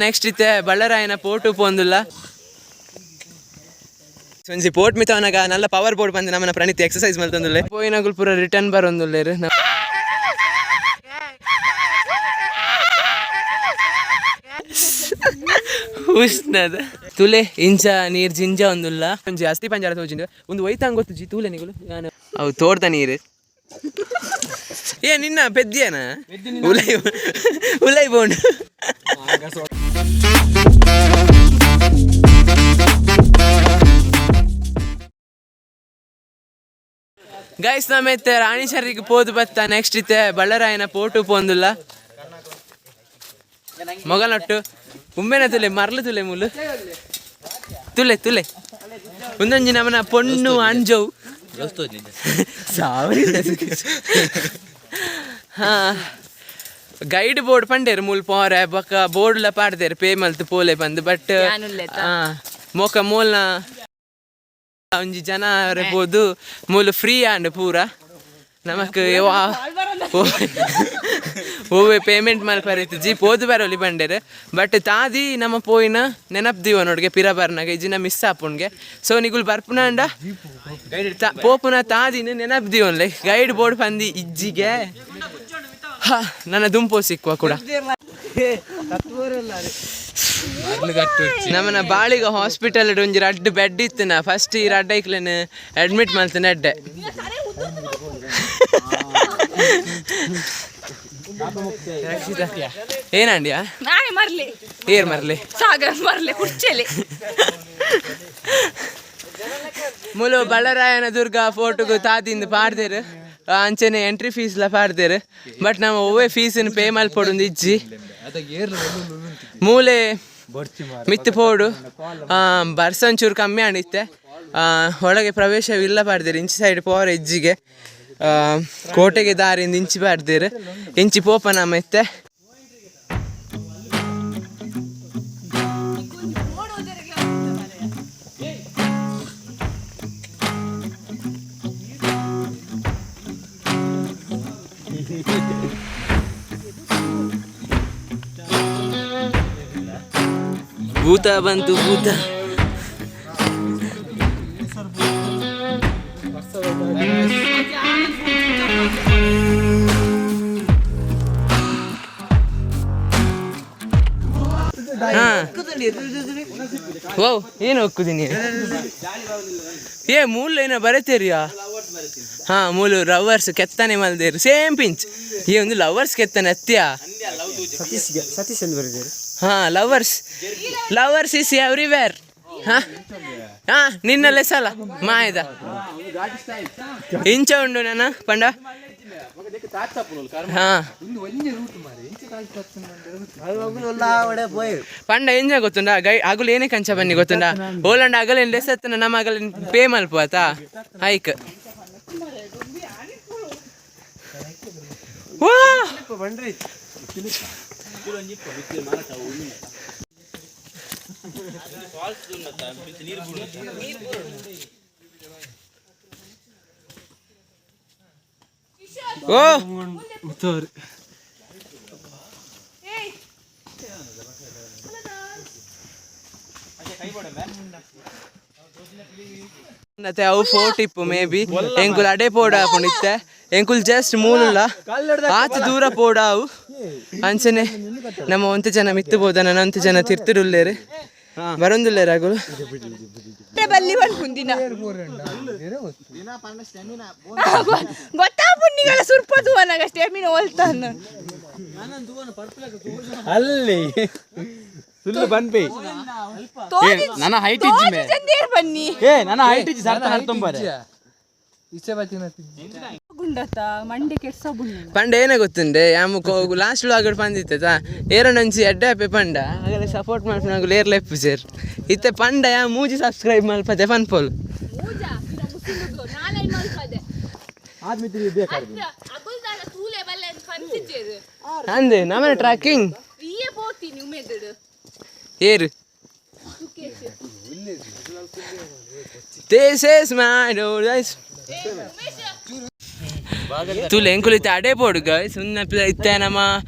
Next ಇತ್ತೆ ಬಳ್ಳರಾಯನ ಪೋಟು ಪೋಂದುಲ್ಲ. ಒಂಜಿ pot ಮಿತ್ತವನಾಗ ನಲ್ಲ power board ಬಂದು ನಮ್ಮನ ಪ್ರಣೀತಿ ಎಕ್ಸರ್ಸೈಸ್ ಮಲ್ತೊಂದುಲ್ಲೆ. ಪೋಯಿನಗುಲ್ ಪೂರ ರಿಟರ್ನ್ ಬರೊಂದುಲ್ಲೇರು. ಉಷ್ಣದ ತುಲೆ ಇಂಚ ನೀರ್ ಜಿಂಜ ಒಂದುಲ್ಲ. ಒಂಜಿ ಅಸ್ಥಿ ಪಂಜರ ತೋಜಿಂದು ಒಂದು ಒಯ್ತಂಗ್ ಗೊತ್ತುಜಿ. ತೂಲೆ ನಿಗುಲು ಯಾನ್ ಅವು ತೋಡ್ದ ನೀರು. ಏ ನಿನ್ನ ಪೆದ್ದಿಯನ ಉಲೈ ಉಲೈ ಬೋಂಡು. ಗೈಸ್, ನಮ್ಮ ಇತ್ತೆ ರಾಣಿ ಶರಿಗೆ ಪೋದು ಬತ್ತ. ನೆಕ್ಸ್ಟ್ ಇತ್ತೆ ಬಳ್ಳರಾಯನ ಪೋಟು ಪೋಂದುಲ್ಲ. ಮೊಗನೊಟ್ಟು ಉಮ್ಮೆನ ತುಲೆ ಮರ್ಲು ತುಲೆ ಮುಲು ತುಲೆ ತುಲೆ ಒಂದೊಂಜಿ ನಮನ ಪೊಣ್ಣು ಅಂಜೋವು ಸಾವಿರ. ಹಾ, ಗೈಡ್ ಬೋರ್ಡ್ ಪಂಡೇರು ಮೂಲ್ ಪೋರೆ ಬೊಕ್ಕ ಬೋರ್ಡ್ಲ ಪಾಡ್ದೇರು ಪೇ ಮಲ್ತು ಪೋಲೆ ಪಂದ್. ಬಟ್ ಮೋಕ ಮೂಲ್ನ ಒಂಜಿ ಜನ ಪೋದು ಮೂಲು ಫ್ರೀ ಆಂಡ್ ಪೂರ. ನಮಕ್ ಓವೆ ಪೇಮೆಂಟ್ ಮಲ್ಪರೆ ಜಿ ಪೋದು ಬರೋಲಿ ಬಂಡೇರು. ಬಟ್ ತಾದಿ ನಮ್ಮ ಪೋಯಿನ ನೆನಪು ದೀವ ನೋಡ್ಗೆ ಪಿರ ಬರ್ನಾಗ ಇಜಿನ ಮಿಸ್ ಆಪುಣ್ಗೆ. ಸೊ ನಿಗುಲ್ ಬರ್ಪುನಾಂಡ ಪೋಪುನ ತಾದಿನ ನೆನಪು ದೀವನ್ಲೆ. Guide board ಪಂದಿ ಇಜ್ಜಿಗೆ. ಹಾ, ನನ್ನ ದುಂಪೋ ಸಿಕ್ಕುವ ಕೂಡ. ನಮ್ಮನ ಬಾಳಿಗ ಹಾಸ್ಪಿಟಲ್ ಒಂಜಿ ರಡ್ಡ್ ಬೆಡ್ ಇತ್ತು. ಫಸ್ಟ್ ಈ ರಡ್ಡ್ ಐಕ್ಲೆನ್ ಅಡ್ಮಿಟ್ ಮಲ್ತನ ಎಡ್ಡೆ. ರಕ್ಷಿತಾ, ಏನಂಡಿಯಾ? ನಾನೇ ಮರ್ಲಿ. ಏರ್ ಮರ್ಲಿ? ಸಾಗರ್ ಮರ್ಲೆ ಕುರ್ಚೆಲೆ. ಮೂಲು ಬಳ್ಳರಾಯನ ದುರ್ಗ ಫೋಟೋಗು ತಾದಿಂದ ಪಾಡ್ದೇರು. ಅಂಚನೆ ಎಂಟ್ರಿ ಫೀಸ್ಲ ಪಾಡ್ದೇರು. ಬಟ್ ನಮ್ಮ ಒವ್ವೆ ಫೀಸನ್ನು ಪೇ ಮಲ್ಪೊಡುಂದು ಇಜ್ಜಿ. ಮೂಲೆ ಮಿತ್ತು ಪೋಡು ಬರ್ಸ ಒಂಚೂರು ಕಮ್ಮಿ ಆಂಡಿತ್ತೆ. ಒಳಗೆ ಪ್ರವೇಶವಿಲ್ಲ ಪಾಡ್ದೇರು. ಇಂಚಿ ಸೈಡ್ ಪೋರ ಇಜ್ಜಿಗೆ. ಕೋಟೆಗೆ ದಾರಿಂದ ಇಂಚಿ ಪಾಡ್ದೇರು. ಇಂಚಿ ಪೋಪ ನಮ್ಮ ಇತ್ತೆ. ಭೂತ ಬಂತು ಭೂತ. ಹಾ, ಓ ಏನು ಹೋಗ್ಕುದೀನಿ. ಏ ಮೂಲ ಏನೋ ಬರತೀರಿಯಾ? ಹಾ, ಮೂಲು ಲವರ್ಸ್ ಕೆತ್ತನೆ ಮಲ್ದೇರು. Same pinch. ಈ ಒಂದು ಲವರ್ಸ್ ಕೆತ್ತನೆ ಅತ್ಯ. ಸತೀಶ್ ಎಂದು ಬರೆದಿದ್ದಾರೆ. ಹಾ, ಲವರ್ಸ್, ಲವರ್ಸ್ is everywhere. ಹಾ ಹಾ, ನಿನ್ನಲ್ಲೇ ಸಲ ಮಾಯದ ಇಂಚ ಉಂಡು ನನ್ನ ಪಂಡ. ಹಾ, ಪಂಡ ಎಂಜ ಗೊತ್ತುಂಡ ಗೈ ಅಗುಲು ಏನೇ ಕಂಚ ಬನ್ನಿ ಗೊತ್ತುಂಡ. ಓಲಂಡ ಅಗಲೇನು ಲೆಸ್ ಅತ್ತನ ನಮ್ಮ ಅಗಲೇನು ಪೇ ಮಲ್ಪ ಆತಾ ಹೈಕ್. ವಾ ಓ ಮತ್ತೆ ಅವು ಫೋರ್ಟ್ ಇಪ್ಪು ಮೇ ಬಿ. ಎಂಕುಲ್ ಅಡೆ ಪೋಡ ಇತ್ತೆ. ಎಂಕುಲ್ ಜಸ್ಟ್ ಮೂಲುಲ್ಲ ಆತ ದೂರ ಪೋಡ ಅವು. ಅಂಚನೆ ನಮ್ಮ ಒಂತೆ ಜನ ಮಿತ್ತು ಬೋದ, ನನ್ನ ಒಂತೆ ಜನ ತಿರ್ತುಡುಲ್ಲೇರು ಬರೊಂದುಲ್ಲೇರು ಅಗುಲು. ಬಲ್ಲಿ ಪನ್ಪುಂದಿನ ಗೊತ್ತಾ ಪುಣ್ಣಿಗಳ ಸುರ್ಪ ತೂವನಾಗ ಸ್ಟೆಮಿನ ಹೋಲ್ತಾನ. ಅಲ್ಲಿ ಸುಳ್ಳು ಬನ್ಪಿ. ನನ್ನ ಹೈಟ್ ಇಜ್ಜಿ ಚಂದೇರ್ ಬನ್ನಿ. ಏ ನನ್ನ ಹೈಟ್ ಇಜ್ಜಿ ಸರ್ತ ಹರ್ತೊಂಬರೆ. ಗುಂಡತ ಮಂಡೆ ಕೆಡ್ಸ ಬುಣ್ಣ. ಪಂಡ ಏನೇ ಗೊತ್ತುಂಡೆ ಯಾಮು ಲಾಸ್ಟ್ ಆಗಡ್ ಪಂದಿತ್ತ ಏರೊಂಜಿ ಎಡ್ಡೆ ಆಪೆ ಪಂಡ ಆಗಲೆ ಸಪೋರ್ಟ್ ಮಲ್ಪುನ ಏರ್ ಲೆಪ್ಪು ಸೇರ್ ಇತ್ತೆ. ಪಂಡ ಯಾ ಮೂಜಿ ಸಬ್ಸ್ಕ್ರೈಬ್ ಮಲ್ಪತೆ ಪನ್ಪೋಲು. ಅಂದೆ ನಮ್ಮನೆ ಟ್ರ್ಯಾಕಿಂಗ್ ಏರು. This is my. ತುಲೆ ಎಂಕುಲು ಇತ್ತೆ ಅಡೆ ಬೋಡು ಗೈಸ್. ಉನ್ನ ಇತ್ತೆ ನಮ್ಮ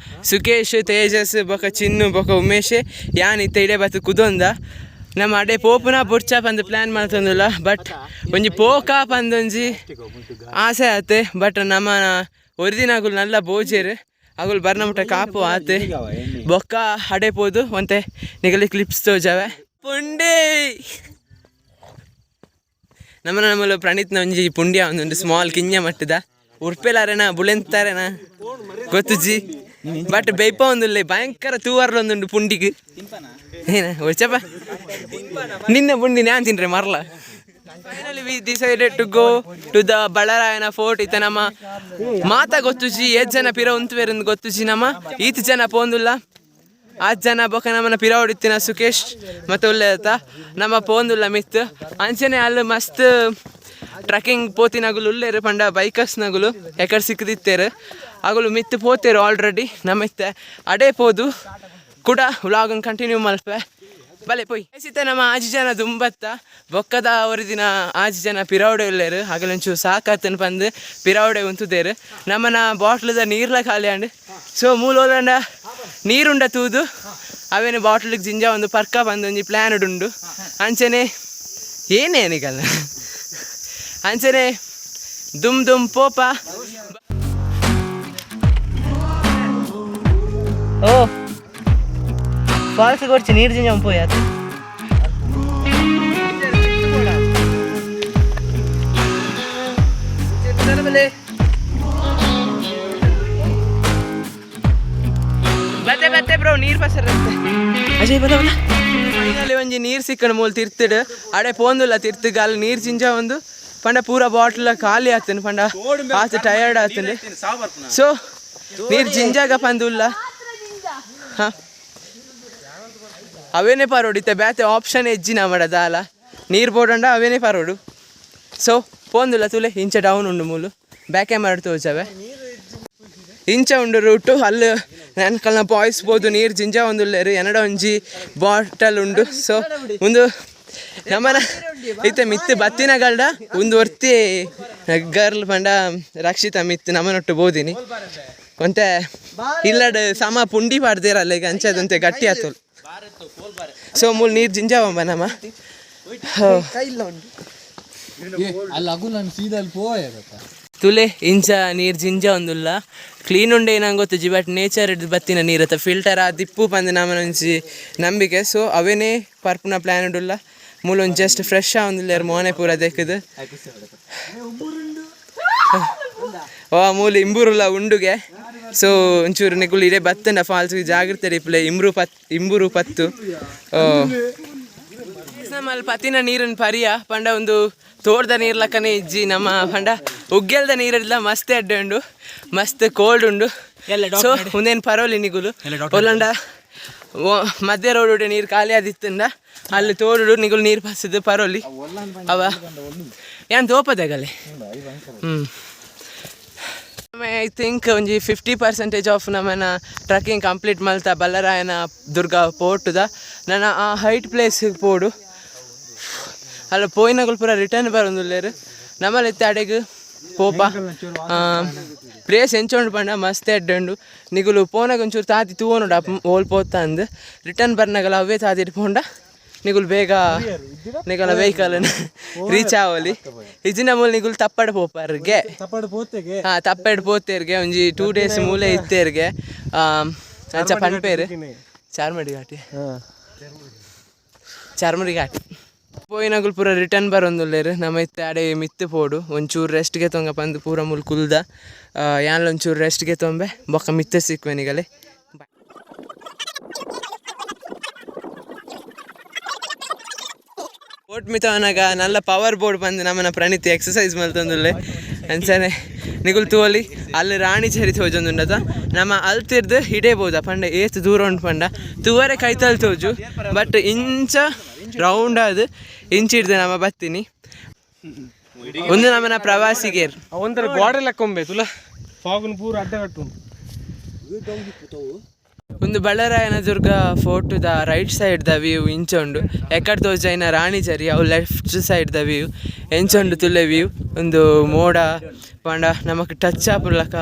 ಸುಕೇಶ್, ತೇಜಸ್ ಬೊಕ ಚಿನ್ನು ಬೊಕ ಉಮೇಶ್, ಯಾನ್ ಇತ್ತೆ ಇಡೆ ಬತ್ತು ಕುದೊಂದ. ನಮ್ಮ ಅಡೆ ಪೋಪುನ ಬೊಡ್ಚ ಪಂದ್ ಪ್ಲ್ಯಾನ್ ಮಲ್ತೊಂದುಲ್ಲ. ಬಟ್ ಒಂಜಿ ಪೋಕ ಪಂದೊಂಜಿ ಆಸೆ ಆತೆ. ಬಟ್ ನಮ್ಮ ಒರಿದಿನಗುಲು ನಲ್ಲ ಬೋಜೆರ್, ಅಗುಲು ಬರ್ನ ಮುಟ್ಟ ಕಾಪು ಆತೆ. ಬೊಕ್ಕ ಅಡೆ ಪೋದು ಒಂತೆ ನಿಗಲಿ ಕ್ಲಿಪ್ಸ್ ತೋಜಾವೆ. ಪುಂಡಿ ನಮ್ಮನ ನಮ್ಮಲು ಪ್ರಣೀತ್ನ ಒಂಜಿ ಪುಂಡ್ಯ ಒಂದೊಂದು ಸ್ಮಾಲ್ ಕಿಂಜ ಮಟ್ಟದ ಉರ್ಪೆಲಾರೇನ ಬುಳೆಂತಾರೇನ ಗೊತ್ತುಜಿ. ಬಟ್ ಬೇಯ್ಪ ಒಂದುಲ್ಲೆ ಭಯಂಕರ ತೂವರ್ಲ ಒಂದುಂಡು ಪುಂಡಿಗ್. ಏನ ಒಚ್ಚಪ್ಪ ನಿನ್ನೆ ಪುಂಡಿ ನಾನು ತಿನ್ರೆ ಮರ್ಲ. Finally we decided to go to the ಬಳ್ಳರಾಯನ fort. ಇತ್ತ ನಮ್ಮ ಮಾತ ಗೊತ್ತುಜಿ ಏತ್ ಜನ ಪಿರ ಉಂತುವೆರಂದು ಗೊತ್ತುಜಿ. ನಮ್ಮ ಈತ್ ಜನ ಪೋಂದುಲ್ಲ, ಆತ್ ಜನ ಬೊಕ ನಮ್ಮನ ಪಿರ ಹೊಡಿತಿನ ಸುಕೇಶ್ ಮತ್ತೆ ಉಲ್ಲೇತ ನಮ್ಮ ಪೋಂದುಲ್ಲ ಮಿತ್. ಅಂಚನೆ ಅಲ್ಲಿ ಮಸ್ತ್ ಟ್ರಕ್ಕಿಂಗ್ ಪೋತಿನಗುಲು ಉಲ್ಲೇರು ಪಂಡ ಬೈಕರ್ಸ್ನಗುಲು ಎಕಡ್ ಸಿಕ್ಕದಿತ್ತೇರು ಅಗುಲು ಮಿತ್ತು ಪೋತೇರು ಆಲ್ರೆಡಿ. ನಮ್ಮ ಇತ್ತೆ ಅಡೇ ಪೋದು ಕೂಡ ವ್ಲಾಗನ್ನು ಕಂಟಿನ್ಯೂ ಮಲ್ಪೆ ಬಲೆ ಪೋಯ್. ಇತ್ತೆ ನಮ್ಮ ಆಜಿ ಜನ ದುಂಬತ್ತ ಬೊಕ್ಕದ ಒರಿದಿನ ಆಜಿ ಜನ ಪಿರವಡೆ ಉಲ್ಲೇರು. ಅಗಲೊಂಚೂರು ಸಾಕಾತನ್ ಪಂದ್ ಪಿರವಡೆ ಉಂತುದೇರು. ನಮ್ಮನ ಬಾಟ್ಲದ ನೀರ್ಲ ಖಾಲಿ ಅಂಡ್. ಸೊ ಮೂಲೋಲಂಡ ನೀರುಂಡ ತೂದು ಅವೇನು ಬಾಟ್ಲಿಗೆ ಜಿಂಜ ಒಂದು ಪರ್ಕ ಬಂದು ಒಂಜಿ ಪ್ಲ್ಯಾನ್ ಉಂಡು. ಅಂಚನೆ ಏನೇ ನಿಗಲ್ಲ ಅಂಚನೆ ದುಮ್ ದುಮ್ ಪೋಪ. ಓ ಫಾಲ್ಸ್ ಕೊಡ್ಚಿ ನೀರು ಜಿಂಜ ಪೋಯಾತ. ಬತ್ತೆ ಬತ್ತೆ ಬ್ರೋ, ನೀರು ಪಸರತ್ತೆ. ಅಜಯ್ ಬಲ ಬಲ. ಫೈನಲಿ ಒಂಜಿ ನೀರು ಸಿಕ್ಕಣ ಮೂಲು ತಿರ್ತಿಡು. ಅಡೆ ಪೋಂದುಲ್ಲ ತಿರ್ತಿಗ್ ಅಲ್ಲಿ ನೀರು ಜಿಂಜ ಒಂದು ಪಂಡ ಪೂರ ಬಾಟ್ಲ ಖಾಲಿ ಆಗ್ತದೆ ಪಂಡ ಆತ ಟಯರ್ಡ್ ಆಗ್ತದೆ. ಸೊ ನೀರು ಜಿಂಜಾಗ ಪಂದುಲ್ಲ. ಹಾಂ ಅವೇನೇ ಪಾರೋಡು ಇತ್ತೆ ಬ್ಯಾತೆ ಆಪ್ಷನ್ ಎಜ್ಜಿನ ಮಾಡದ ಅಲ್ಲ ನೀರು ಬೋಡಂಡ ಅವೇನೇ ಪಾರೋಡು. ಸೊ ಪೋಂದುಲ್ಲ ತುಲೆ ಇಂಚ ಡೌನ್ ಉಂಡು ಮೂಲು ಬ್ಯಾಕ್ ಕ್ಯಾಮರಾ ತೋಜವೆ ಇಂಚ ಉಂಡು ರೂಟು. ಅಲ್ಲಿ ನನ್ನ ಕಲ್ನ ಬಾಯ್ಸ್ ಬೋದು ನೀರು ಜಿಂಜ ಒಂದುಲ್ಲೇರು ಎನ್ನಡ ಒಂಜಿ ಬಾಟಲ್ ಉಂಡು. ಸೊ ಒಂದು ನಮ್ಮನ ಇತ್ತೆ ಮಿತ್ತು ಬತ್ತಿನ ಗಲ್ಡ ಒಂದು ಒರ್ತಿ ಗರ್ಲ್ ಪಂಡ ರಕ್ಷಿತ ಮಿತ್ತು ನಮ್ಮನೊಟ್ಟು ಬೋದಿನಿ. ಒಂತೆ ಇಲ್ಲಡ್ ಸಮ ಪುಂಡಿ ಪಾಡ್ದಿರಲ್ಲ ಈಗ ಅಂಚದಂತೆ ಗಟ್ಟಿ ಆತಲ್. ಸೊ ಮೂಲು ನೀರು ಜಿಂಜಾವಂಬ ನಮ್ಮ. ತುಲೆ ಇಂಚ ನೀರು ಜಿಂಜ ಒಂದುಲ್ಲ ಕ್ಲೀನ್ ಉಂಡೆ ನಂಗೆ ಗೊತ್ತುಜಿ. ಬಟ್ ನೇಚರ್ ಹಿಡ್ದು ಬತ್ತಿನ ನೀರು ಫಿಲ್ಟರ್ ಆ ದಿಪ್ಪು ಪಂದ್ ನಮನ ಒಂಜಿ ನಂಬಿಕೆ. ಸೊ ಅವೇನೇ ಪರ್ಪುನ ಪ್ಲ್ಯಾನ್ ಉಂಡುಲ್ಲ. ಮೂಲು ಒಂಜಿ ಜಸ್ಟ್ ಫ್ರೆಶ್ ಆವೊಂದುಲ್ಲೆರ್ ಮೋನೆ ಪೂರ ದೆಕ್ಕುದು. ಓ ಮೂಲು ಇಂಬುರುಲ ಉಂಡುಗೆ. ಸೊ ಒಂಚೂರು ನಿಕುಲು ಇಡೆ ಬತ್ತಂಡ ಫಾಲ್ಸ್ ಜಾಗ್ರತೆ ಇಪ್ಪುಲೆ. ಇಂಬ್ರು ಪತ್ ಇಂಬುರು ಪತ್ತು ನಮ್ಮಲ್ಲಿ ಪತ್ತಿನ ನೀರನ್ನು ಪರಿಯ ಪಂಡ ಒಂದು ತೋಟದ ನೀರು ಲಕ್ಕನೆ ಇಜ್ಜಿ. ನಮ್ಮ ಪಂಡ ಉಗ್ಗೆಲ್ದ ನೀರೆಲ್ಲ ಮಸ್ತ್ ಅಡ್ಡೆ ಉಂಡು, ಮಸ್ತ್ ಕೋಲ್ಡ್ ಉಂಡು. ಸೊ ಉಂದೇನು ಪರೋಲಿ ನಿಗುಲು ಒಲ್ಲಂಡ ಮಧ್ಯ ರೋಡ್ ನೀರು ಖಾಲಿ ಆದಿತ್ತಂಡ ಅಲ್ಲಿ ತೋಡು ನಿಗುಲು ನೀರು ಪಸದು ಪರೋಲಿ ಅವ ಏನ್ ತೋಪದಗಲೆ. I think ಒಂಜಿ 50% ಆಫ್ ನಮ್ಮನ ಟ್ರಕ್ಕಿಂಗ್ ಕಂಪ್ಲೀಟ್ ಮಲ್ತ ಬಲ್ಲರಾಯನ ದುರ್ಗ ಪೋಟುದ. ನನ್ನ ಆ ಹೈಟ್ ಪ್ಲೇಸಿಗೆ ಪೋಡು ಅಲ್ಲ ಪೋಯಿನಗುಲು ಪೂರ ರಿಟರ್ನ್ ಬರೋದುಲ್ಲೇರು. ನಮ್ಮಲ್ಲಿ ಇತ್ತೆ ಅಡೆಗ್ ಪೋಪ ಪ್ಲೇಸ್ ಎಂಚ ಉಂಡು ಪಂಡ ಮಸ್ತ್ ಎಡ್ಡೆ ಉಂಡು. ನಿಗುಲು ಪೋನಾಗ ಒಂಚೂರು ತಾತಿ ತೂವೊನುಡ ಓಲ್ ಪೋತ ಅಂದ್. ರಿಟರ್ನ್ ಬರ್ನಾಗಲ ಅವೇ ತಾತಿ ಪೋಂಡ ನಿಗುಲು ಬೇಗ ನಿಗಲ ವೆಹಿಕಲ್ ರೀಚ್ ಆವಲಿ. ಇಜ್ಜಿನ ಮೂಲ ನಿಗುಲು ತಪ್ಪಡ್ ಪೋಪರ್ಗೆ. ಹಾ ತಪ್ಪಡ್ ಪೋತೇರ್ಗೆ ಒಂಜಿ 2 ಡೇಸ್ ಮೂಲೆ ಇತ್ತೇರ್ಗೆ. ಅಂಚ ಪನ್ಪೇರು ಚಾರ್ಮಡಿ ಘಾಟಿ ಚಾರ್ಮಡಿ ಘಾಟಿ ಪೋಯಿನಗುಲು ಪೂರ ರಿಟರ್ನ್ ಬರೋದುಲ್ಲೇರು. ನಮ್ಮ ಇತ್ತೆ ಅಡೆ ಮಿತ್ತು ಪೋಡು ಒಂಚೂರು ರೆಸ್ಟ್ಗೆ ತೊಂಗ ಪಂದು ಪೂರ ಮೂಲು ಕುಲ್ದ ಯಾನ್ಲ ಒಂಚೂರು ರೆಸ್ಟ್ಗೆ ತೊಂಬೆ ಬೊಕ್ಕ ಮಿತ್ತೆ ಸಿಕ್ಕುವೆ ನಿಗಲೆ. ಬೋಟ್ ಮಿತ್ತವನಾಗ ನಲ್ಲ ಪವರ್ ಬೋರ್ಡ್ ಬಂದು ನಮ್ಮನ ಪ್ರಣೀತಿ ಎಕ್ಸಸೈಸ್ ಮಲ್ತೊಂದುಲ್ಲೆ. ಅಂಚನೆ ನಿಗುಲ್ ತೂವಲಿ ಅಲ್ಲಿ ರಾಣಿ ಚರಿ ತೋಜೊಂದುಂಡತ. ನಮ್ಮ ಅಲ್ತಿರ್ದು ಹಿಡೇಬೋದ ಪಂಡ ಏತ್ ದೂರ ಉಂಟು ಪಂಡ ತೂವರೆ ಕೈತಲ್ ತೋಜು. ಬಟ್ ಇಂಚ ರೌಂಡ್ ಅದು ಇಂಚ ಹಿಡ್ದು ನಮ್ಮ ಬತ್ತೀನಿ ಒಂದು ನಮ್ಮನ ಪ್ರವಾಸಿಗೇರ್ ಒಂಥರ ಗೋಡೆ ಲೆಕ್ಕೊಂಬೆ ತುಲ ಫಾಗುನ್ ಪೂರ ಅಡ್ಡ ಕಟ್ಟು. ಒಂದು ಬಳ್ಳರಾಯನ ದುರ್ಗ ಫೋಟೋದ ರೈಟ್ ಸೈಡ್ ದ ವ್ಯೂ ಇಂಚ ಉಂಡು. ಎಕ್ಕಡ್ ತೋಜಾಯಿನ ರಾಣಿ ಜರಿ, ಅವು ಲೆಫ್ಟ್ ಸೈಡ್ ದ ವ್ಯೂ ಎಂಚ ಉಂಡು ತುಲೆ ವ್ಯೂ. ಒಂದು ಮೋಡ ಪಂಡ ನಮಕ್ ಟಚ್ ಆಪುಲಕ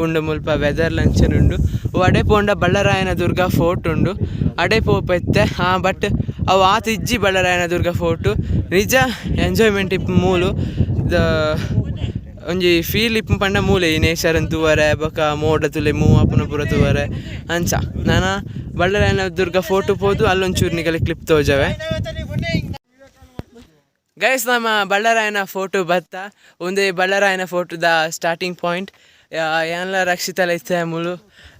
ಉಂಡು. ಮುಲ್ಪ ವೆದರ್ ಲಂಚನ್ ಉಂಡು. ಅಡೆ ಪೋಂಡ ಬಳ್ಳರಾಯನ ದುರ್ಗ ಫೋರ್ಟ್ ಉಂಡು, ಅಡೆ ಪೋಪೆತ್ತೆ. ಬಟ್ ಅವು ಆತ ಇಜ್ಜಿ. ಬಳ್ಳರಾಯನ ದುರ್ಗ ಫೋರ್ಟು ನಿಜ ಎಂಜಾಯ್ಮೆಂಟ್ ಇಪ್ಪು ಮೂಲು. ದ ಒಂಜಿ ಫೀಲ್ ಇಪ್ಪು ಪಂಡ ಮೂಲೆ ಈ ನೇಚರ್ ತೂವರೆ, ಬೊಕ ಮೋಡ ತುಲೆ ಮೂವ್ ಆಪುನ ಪೂರ ತೂವರೆ ಅಂಚ. ನಾನ ಬಳ್ಳರಾಯನ ದುರ್ಗ ಫೋಟೋ ಪೋದು ಅಲ್ಲೊಂಚೂರು ನಿಗಲೆ ಕ್ಲಿಪ್ ತೋಜವೆ. ಗೈಸ್, ನಮ್ಮ ಬಳ್ಳರಾಯನ ಫೋಟೋ ಬತ್ತ. ಒಂದೇ ಬಳ್ಳರಾಯನ ಫೋಟೋದ ಸ್ಟಾರ್ಟಿಂಗ್ ಪಾಯಿಂಟ್. ಏನ್ಲ ರಕ್ಷಿತಲ ಇತ್ತೆ ಮುಲು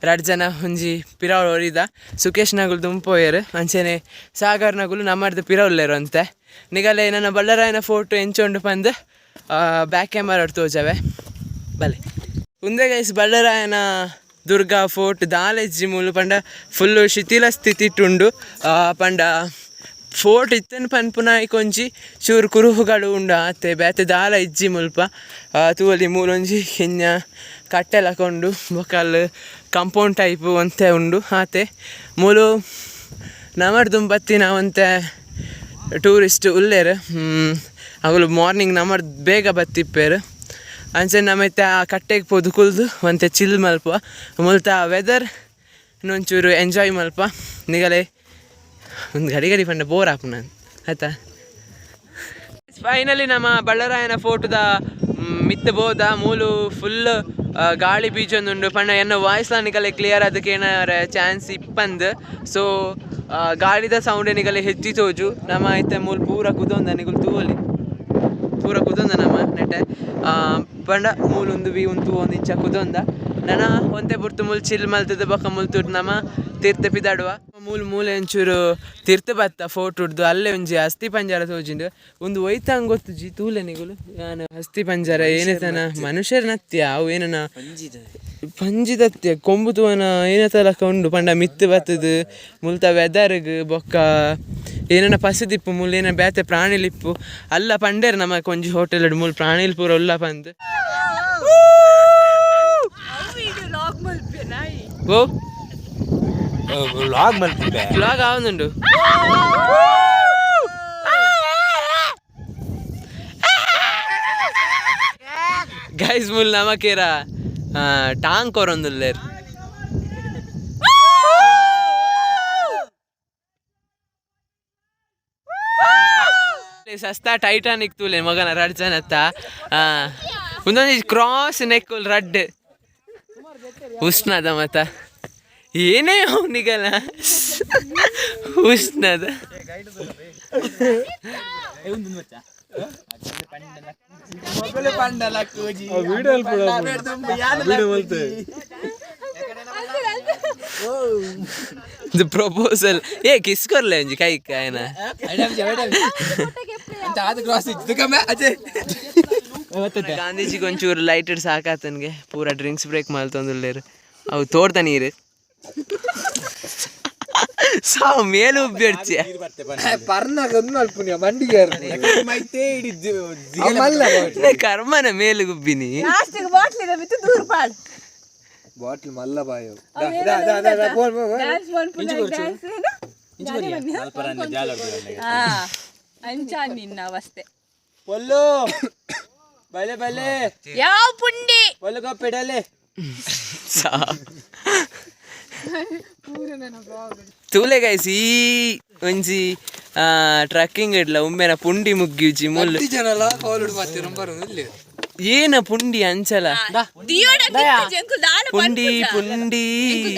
ರಡ್ಡ್ ಜನ. ಒಂಜಿ ಪಿರವು ಒರಿದ ಸುಕೇಶ್ ನಗುಲು ದುಂಪೋಯೆರ್. ಅಂಚೆನೆ ಸಾಗರ್ ನಗುಲು ನಮ್ಮರ್ದು ಪಿರವುಲ್ಲೇರು ಅಂತೆ. ನಿಗಲೆ ನನ್ನ ಬಳ್ಳರಾಯನ ಫೋಟೋ ಎಂಚ ಉಂಡು ಪಂದ್ ಬ್ಯಾಕ್ ಕ್ಯಾಮರಾ ತೋಜವೆ ಬಲೆ. ಉಂದೆ ಗೈಸ್ ಬಳ್ಳರಾಯನ ದುರ್ಗಾ ಫೋರ್ಟ್. ದಾಲೆಜ್ಜಿ ಮೂಲು ಪಂಡ ಫುಲ್ಲು ಶಿಥಿಲ ಸ್ಥಿತಿ ಉಂಡು. ಪಂಡ ಫೋರ್ಟ್ ಇತ್ತನ್ ಪನ್ಪುನ ಒಂಜಿ ಚೂರು ಕುರುಹುಗಳು ಉಂಡು ಆತೆ, ಬೇತೆ ದಾಲ ಇಜ್ಜಿ ಮುಲ್ಪ. ತೂವಲಿ, ಮೂಲೊಂಜಿ ಕಿನ್ಯ ಕಟ್ಟೆಲ ಕೊಂಡು ಬೊಕಲ್ ಕಾಂಪೌಂಡ್ ಟೈಪ್ ಒಂತೆ ಉಂಡು ಆತೆ. ಮೂಲು ನಮರ್ದುಂ ಬತ್ತಿನ ಒಂತೆ ಟೂರಿಸ್ಟ್ ಉಲ್ಲೇರು. ಅಗುಲು ಮಾರ್ನಿಂಗ್ ನಮರ್ದು ಬೇಗ ಬತ್ತಿಪ್ಪೇರು. ಅಂಚೆ ನಮ್ಮ ಇತ್ತೆ ಆ ಕಟ್ಟೆಗೆ ಪೋದು ಕುಲ್ದು ಒಂತೆ ಚಿಲ್ ಮಲ್ಪ, ಮುಲ್ತ ವೆದರ್ ಒಂಚೂರು ಎಂಜಾಯ್ ಮಲ್ಪ. ನಿಗಲೆ ಒಂದು ಗಡಿ ಗಡಿ ಪಂಡ ಬೋರ್ ಆಪುನ ಆಯ್ತಾ. ಫೈನಲಿ ನಮ್ಮ ಬಳ್ಳರಾಯನ ಫೋಟೋದ ಮಿತ್ತ ಬೋದ. ಮೂಲು ಫುಲ್ ಗಾಳಿ ಬೀಜೊಂದುಂಡು. ಪಂಡ ಎನ್ನ ವಾಯ್ಸ್ ನಿಗಲೆ ಕ್ಲಿಯರ್ ಅದಕ್ಕೆ ಏನಾರ ಚಾನ್ಸ್ ಇಪ್ಪಂದ್. ಸೊ ಗಾಳಿದ ಸೌಂಡ್ ನಿಗಲೆ ಹೆಚ್ಚಿ ತೋಜು. ನಮ್ಮ ಇತ್ತೆ ಮೂಲು ಪೂರ ಕುದೊಂದ, ನಿಗುಲು ತೂವಲಿ, ಪೂರ ಕುದೊಂದ ನಮ್ಮ ನೆಟೆ. ಪಂಡ ಮೂಲೊಂದು ವಿ ಉಂತು ಒಂದು ಇಂಚ ಕುದೊಂದ. ನನ ಒಂತೆ ಪುರ್ತು ಮೂಲು ಚಿಲ್ ಮಲ್ತದ ಬೊಕ ಮುಲ್ತುಡ್ ನಮ ತೀರ್ಥ ಪಿದಾಡುವ. ಮೂಲು ಮೂಲೆ ಒಂಚೂರು ತೀರ್ಥ ಬತ್ತ ಫೋಟೋ ಹಿಡ್ದು. ಅಲ್ಲೇ ಒಂಜಿ ಅಸ್ಥಿ ಪಂಜರ ತೋಜಿಂಡು. ಒಂದು ಒಯ್ತಂಗ್ ಗೊತ್ತುಜಿ, ತೂಲೆ ನಿಗುಲು. ಯಾನ್ ಅಸ್ಥಿ ಪಂಜರ ಏನೇತನ ಮನುಷ್ಯರ ನತ್ಯ, ಅವು ಏನನ ಪಂಜಿದತ್ಯ ಕೊಂಬು ತೂವನ ಏನ ತಲಕ ಉಂಡು. ಪಂಡ ಮಿತ್ತು ಬತ್ತದು ಮುಲ್ತ ವೆದರ್ಗ್ ಬೊಕ್ಕ ಏನನ ಪಸಿದಿಪ್ಪು ಮೂಲು, ಏನ ಬೇತೆ ಪ್ರಾಣಿಲಿಪ್ಪು ಅಲ್ಲ ಪಂಡೇರ್. ನಮಕ್ ಒಂಜಿ ಹೋಟೆಲ್ ಮೂಲು ಪ್ರಾಣಿಲ್ ಪೂರ ಉಲ್ಲ ಪಂದ್. ವ್ಲಾಗ್ ಮಲ್ಪೆ ನಾಯಿ. ಓ. ವ್ಲಾಗ್ ಮಲ್ಪೆ. ವ್ಲಾಗ್ ಆವೊಂದುಂಡು. ಗೈಸ್, ಮುಲ್ ನಮಕೇರ ಟಾಂಗ್ ಕೊರೊಂದುಲ್ಲೆರ್. ಸಸ್ತಾ ಟೈಟಾನಿಕ್ ತೂಲೆ ಮಗನ ರಡ್ಡ್ ಜನತ್ತ. ಒಂದೊಂದು ಕ್ರಾಸ್ ನೆಕ್ ರಡ್ಡ್ ಉಷ್ಣದ ಮತ ಏನೇ ಅವನಿಗಲ್ಲ ಉಷ್ಣದ. ವಿಡಿಯೋ ವಿಡಿಯೋ ಮಲ್ತೆ. ಇದು ಪ್ರಪೋಸಲ್ ಏ ಕಿಸ್ ಕೊರ್ಲೆ ಒಂಜಿ ಕೈಕ್ ಆಯನ. ಗಾಂಧೀಜಿಗೆ ಒಂಚೂರು ಲೈಟ್ ಸಾಕಾತನ್ಗೆ. ಪೂರ ಡ್ರಿಂಕ್ಸ್ ಬ್ರೇಕ್ ಮಲ್ತೊಂದುಲ್ಲೇರು. ಅವು ತೋಡ್ದ ನೀರು ಸಾವು ಮೇಲು ಉಬ್ಬಿಡ್ಚಿ. ಪರ್ನಾಗ ಮಂಡಿಗೆ. ಕರ್ಮನ ಮೇಲು ಗುಬ್ಬಿನಿ. ಲಾಸ್ಟಿಗೆ ಬಾಟ್ಲಿ ಮಿತ್ತು ದೂರ ಪಾಡ್. ಬಾಟ್ಲ್ ಮಲ್ಲ ಬಾಯ್. ಡ್ಯಾನ್ಸ್ ಮನ್ಪುನ ಡ್ಯಾನ್ಸ್ ಅಂಚ ನಿನ್ನ ಅವಸ್ಥೆ. ಪೊಲ್ಲು ಬಲೆ ಬಲೆ. ಯಾವ ಪುಂಡಿ? ಪೊಲ್ಲು ಪೆಡಲೆ. ತೂಲೆ ಗೈಸ್, ಈ ಒಂಜಿ ಟ್ರಕ್ಕಿಂಗ್ ಇಡ್ಲ ಉಮ್ಮೆನ ಪುಂಡಿ ಮುಗ್ಗಿಜಿ ಮುಲ್ಲು. ಜನಲ ಕೋಲುಡು ಮತ್ತೆ ಇಲ್ಲಿ. ಏನ ಪುಂಡಿ ಅಂಚಲ? ದಿಯೋಡ ಜಂಕು ದಾಲ. ಪುಂಡಿ ಪುಂಡಿ.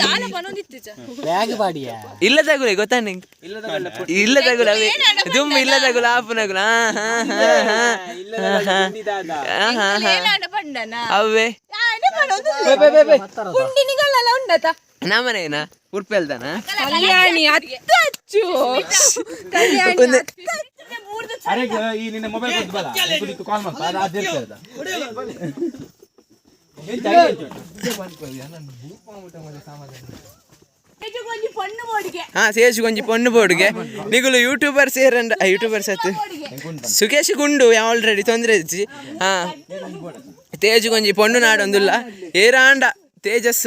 ದಾಲ ಪನೊಂದಿತ್ತು. ಬ್ಯಾಗ್ ಬಾಡಿಯಾ? ಇಲ್ಲ ತಗುಲೆ, ಗೊತ್ತಾ ನಿಂಗೆ? ಇಲ್ಲ ತಗುಲ ಅವೇ ದುಮ್ಮು ಇಲ್ಲ ತಗುಲ ಆಪುನಗುಲ. ಹಾ ಹಾ ಹಾ ಹಾ ಹಾ ಹಾ ಹಾ. ಏನಾಡ ಪಂಡನ? ಅವೇ. ಯಾನೆ ಪನೊಂದು ಪುಂಡಿ ನಿಗಲ್ಲ ಉಂಡತ. ನಮ್ಮನೇನಾ ಉರ್ಪೆಲ್ದನ? ಕಲ್ಯಾಣಿ ಅತ್ತು ಅಚ್ಚು ಕಲ್ಯಾಣಿ. ಅರೆ, ಈ ನಿನ್ನ ಮೊಬೈಲ್ ಕೊಟ್ಟು ಬಲ ಕಾಲ್ ಮಾಡ್ತಾ ಅದು ಅದೇ ಇರ್ತದೆ. ಒಂಜಿ ಪಣ್ಣು ಬೋಡಿಗೆ. ಹಾ, ಸೇಜ್ ಒಂಜಿ ಪೊಣ್ಣು ಬೋರ್ಡ್ಗೆ. ನಿಗುಲು ಯೂಟ್ಯೂಬರ್ ಸೇರಂಡ ಯೂಟ್ಯೂಬರ್ಸ್ ಆತು. ಸುಕೇಶ್ ಗುಂಡು ಆಲ್ರೆಡಿ ತೊಂದರೆ ಇಜ್ಜಿ. ಹಾ, ತೇಜ್ ಒಂಜಿ ಪೊಣ್ಣು ನಾಡೊಂದುಲ್ಲ. ಏರಾಂಡ ತೇಜಸ್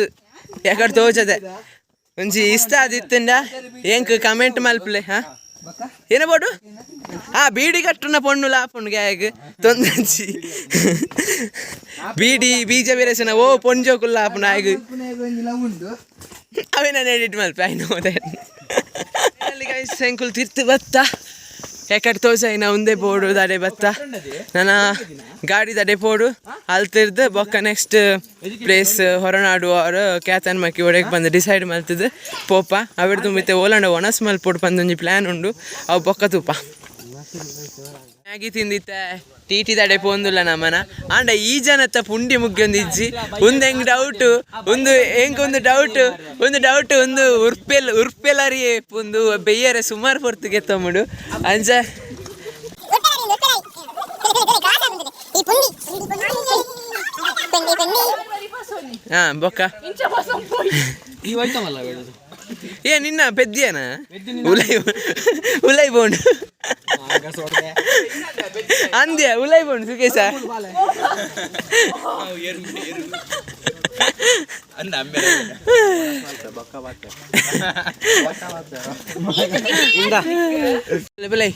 ಎಕಡ್ ತೋಜದೆ. ಒಂಜಿ ಇಷ್ಟ ಆದಿತ್ತಂಡ ಎಂಕ್ ಕಮೆಂಟ್ ಮಲ್ಪಲೆ. ಹಾ, ಏನ ಬೋಡು? ಹಾ, ಬೀಡಿ ಕಟ್ಟುನ ಪೊಣ್ಣು ಲಾಪುಂಡು ಗ್ಯಾಗ್ ತೊಂದರ್ಜಿ. ಬೀಡಿ ಬೀಜ ಬೆರೆಸನ ಓ ಪೊಂಜೋಕುಲ್ಲ ಆಪುನ ಆಯಗ್. ಅವೇ ನಾನು edit ಮಲ್ಪ. I know that. Guys, ಎಂಕುಲು ತಿರ್ತು ಬತ್ತ. ಎಕಡೆ ತೋಜಾಯಿನ ಉಂದೆ ಬೋಡು ದಡೆ ಬತ್ತ. ನನ್ನ ಗಾಡಿ ದಡೆ ಪೋಡು ಅಲ್ತಿರ್ದು ಬೊಕ್ಕ ನೆಕ್ಸ್ಟ್ ಪ್ಲೇಸ್ ಹೊರನಾಡು ಅವರು ಕ್ಯಾತನ್ ಮಕ್ಕಿ ಒಡೆಗೆ ಬಂದು ಡಿಸೈಡ್ ಮಲ್ತದ್ದು ಪೋಪ. ಅವೆಡ್ದು ಮಿತ್ತೆ ಓಲಂಡ ಒಣಸ್ ಮಲ್ಪೊಡು ಪಂದೊಂಜಿ ಪ್ಲ್ಯಾನ್ ಉಂಡು. ಅವು ಬೊಕ್ಕ ತೂಪ. ಮ್ಯಾಗಿ ತಿಂದಿತ್ತ ಟಿ ಟಿ ದಡೆ ಪೋಂದುಲ್ಲ ನಮನ. ಆಂಡ ಈ ಜನತ್ತ ಪುಂಡಿ ಮುಗ್ಯೊಂದು ಇಜ್ಜಿ. ಒಂದು ಹೆಂಗ್ ಡೌಟ್, ಒಂದು ಹೆಂಗ್ ಒಂದು ಡೌಟ್, ಒಂದು ಡೌಟ್. ಒಂದು ಉರ್ಪೆಲ್ ಉರ್ಪೆಲರಿ ಒಂದು ಬೆಯ್ಯರೆ ಸುಮಾರು ಪೊರ್ತುಗೆ ತಮ್ಮಡು ಅಂಚ. ಈ ಪುಂಡಿ ಪೆಂಡಿ ಪೆಂಡಿ. ಹಾ, ಬೊಕ್ಕ ಏ ನಿನ್ನ ಪೆದ್ದಿಯನ ಉಲೈ ಉಲೈ ಬೋಂಡು ಅಂದ್ಯ ಉಲೈ ಬೋಂಡು ಸುಕೇಶ. ಬಲೆ.